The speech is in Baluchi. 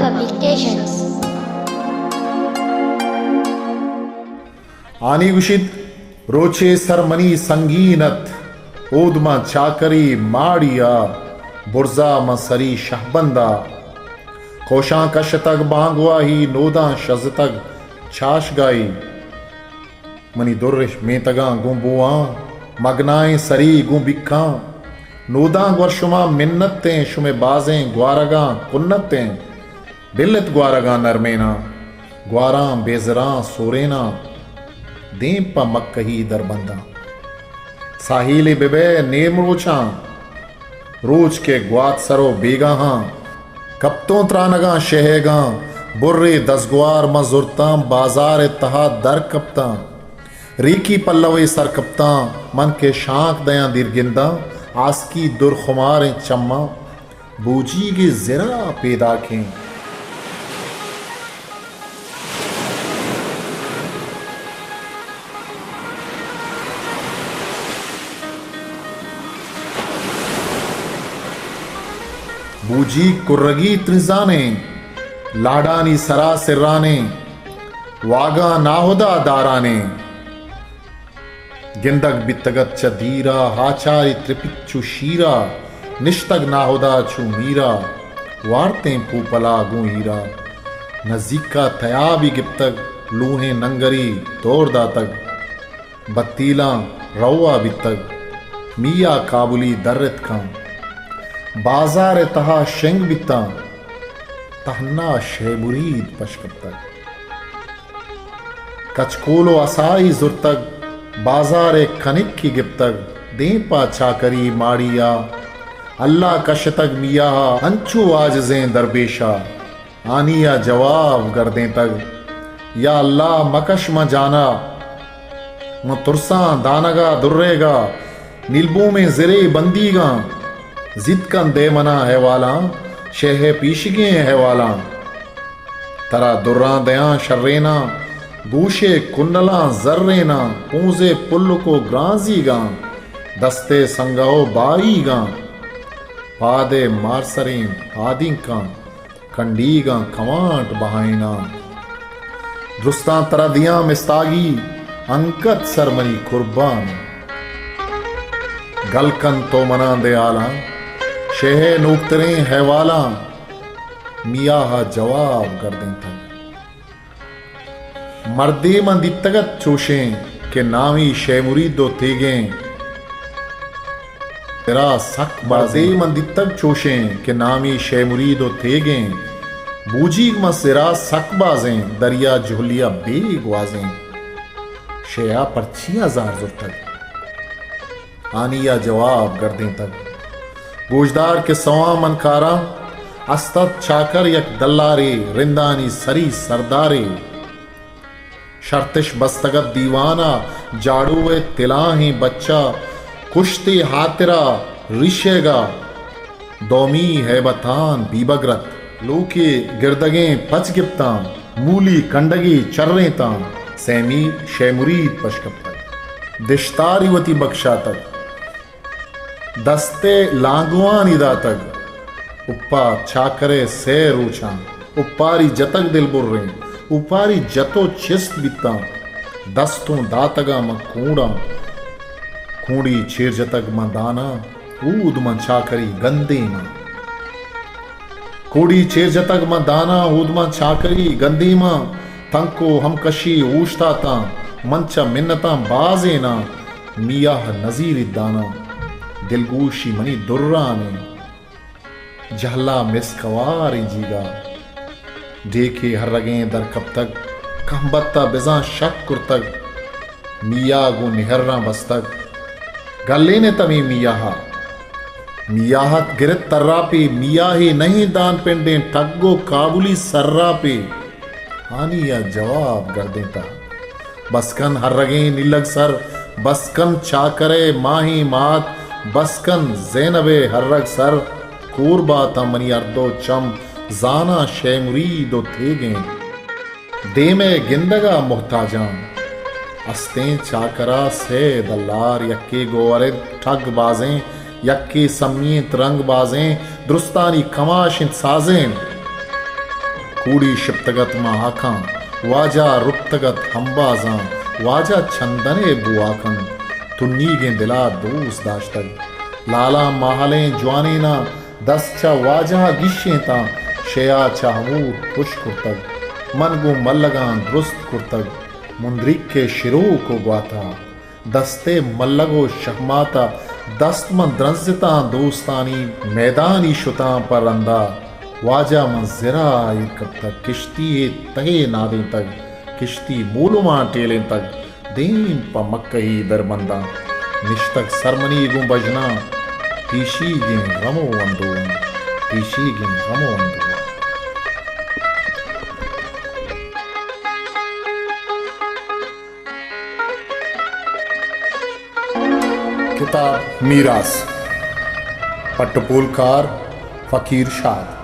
Publications. آنی گوشیت، روچے سر منی سنگین ات، اود ماں چاکری ماڑی ءَ، برزا ماں سری شہبند ءَ۔ کوشاں کشتگ بانگواہی، نوداں شزتگ چاشگاہی۔ منی درش میتگاں گوں بواں، مگنائیں سری گوں بکاں۔ نوداں گور شما منتیں، شمے بازیں گوارگاں کنتیں۔ بلت گوارگاں نرمیناں، گواراں بیزراں سوریناں، دیم پہ مکہی دربنداں۔ ساہیلے ببئے نیم روچاں، روچ کہ گوات سر و بیگاہاں۔ کپتوں ترانگاں شہیگاں، برے دزگوار من زرتاں، بازار ءِ تہا در کپتاں۔ ریکی پلوے سر کپتاں، من کہ شانک دیاں دیر گنداں، آسکی در خماریں چماں۔ بوجیگ ءِ زرا پیداکیں۔ بوجیگ کرگی ترزانیں، لاڈانی سرا سرانیں، واگاں ناہدا دارانیں۔ گندگ بیتگ ات چہ دیرا، ہاچاری ترپیت چو شیرا، نشتگ ناہدا چو میرا، وارتیں پوپلا گوں ہیرا۔ نزیکا تیابی گپتگ، لوہیں ننگری دور داتگ، بتیلاں روا بیتگ، میا کابلی در اتکاں۔ بازار ءِ تہا شنگ بیتاں، تہنا شے مرید پش کپتگ۔ کچکول و اسائی زرتگ، بازار ءِ کنکی گپتگ، دیم پہ چاکری ماڑی ءَ۔ اللہ کشتگ میاہ ءَ، انچو عاجزیں درویش ءَ۔ آنی ءَ جواب گردینتگ، یا اللہ مکش من جان ءَ، من ترساں دانگ ءَ دریگ ءَ، نیلبومیں زرے بندیگاں، زیت کن دے منا احوالاں، شے ءِ پیشگیں احوالاں۔ ترا دراں دیاں شریناں، گوشے کنلاں زریناں، پونزے پلک و گرانزیگاں، دستے سنگہ و باریگاں، پادے مارسریں پادینکاں، کنڈیگاں کوانٹ بہائیناں۔ درستاں ترا دیاں مستاگی، انگت سر منی قربان۔ گل کن تو مناں دے حالاں، شے ءِ نوکتریں احوالاں۔ میاہ ءَ جواب گردینتگ۔ مردے من دیتگ ات چوشیں کہ نامی شے مرید و تیگیں۔ سرا سک بازیں۔ مردے من دیتگ چوشیں کہ نامی شے مرید و تیگیں۔ بوجیگ من سرا سک بازیں، دریا جہلیا بے گوازیں۔ شے ءَ پرچیا زار زرتگ؟ آنی ءَ جواب گردینتگ۔ گوشدار کہ سواں من کاراں، است ات چاکر یک دلارے، رندانی سری سردارے۔ شرتش بستگ ات دیوان ءَ، جاڑو ءِ تلاہیں بچہ، کشتے ہاترا ریشیگ ءَ۔ دومی ہیبتان بیبگر ات۔ لوکے گردگیں پچ گپتاں، مولی کنڈگی چرینتاں، سیمی شے مرید پش کپتگ۔ دشتاری وتی بکشاتگ۔ دست ءَ لانگوانی داتگ۔ اپا چاکر ءِ سے روچاں۔ اپاری جتگ دلبریں۔ اپاری جت و چست بیتاں۔ دستوں داتگاں من کونڈاں۔ کونڈی چیر جتگ من داناں۔ اود من چاکری گندیماں۔ کوڑی چیر جتگ من داناں، اود من چاکری گندیماں۔ تنک و ہمکشی اوشتاتاں، من چہ منتاں بازیناں۔ میاہ نزیریت داناں، دلگوشی منی درانیں۔ جہلا مسک واریں جیگا۔ ڈیکے ہرگیں در کپتگ، کہمبت ءَ بزاں شک کرتگ۔ میاہ گوں نہراں بستگ۔ گلین ات ہمے میاہ ءَ۔ میاہ ات گرت تراپے، میاہے نہ ایں دان پنڈیں ٹگ و کابلی سراپے۔ ہانی ءَ جواب گردینتہ۔ بس کن ہرگیں نیلگ سر، بس کن چاکر ءِ ماہیں مات، بس کن زینب ءِ ہرگ سر۔ کور باتاں منی ہر دو چم، زاناں شے مرید و تیگیں۔ دیم ءِ گندگ ءَ محتاجاں۔ استیں چاکر ءَ سے دلار، یکے گوہر انت ٹگ بازیں، یکے سمی انت رنگ بازیں، درستانی کماش انت سازیں۔ کوڑی شپتگ ات ماں ہاکاں، واجہ رپتگ ات ہمبازاں، واجہ چندنے بوا کنت، تنیگیں دلا دوست داشتگ۔ لالاں ماہلیں جوانیناں دست چہ واجہ ء گیشینتاں، شیا چہ ہمود پش کرتگ۔ من گوں ملگاں درست کرتگ، مندریک ء شروک و گواتا۔ دست ء ملگ و شہمات ء دست من درنزتاں، دوستانی میدانی شتاں پہ رندا۔ واجہ من زرا ایر کپتگ، کشتی ء تہے نادینتگ، کشتی مولماں ٹیلینتگ۔ دیم پہ مکہی بربنداں، نشتگ سر منی گوں بژناں، پیشیگیں غم و اندوہاں، پیشیگیں غم و اندوہاں۔ کتاب میراث، پٹ و پولکار فقیر شاد۔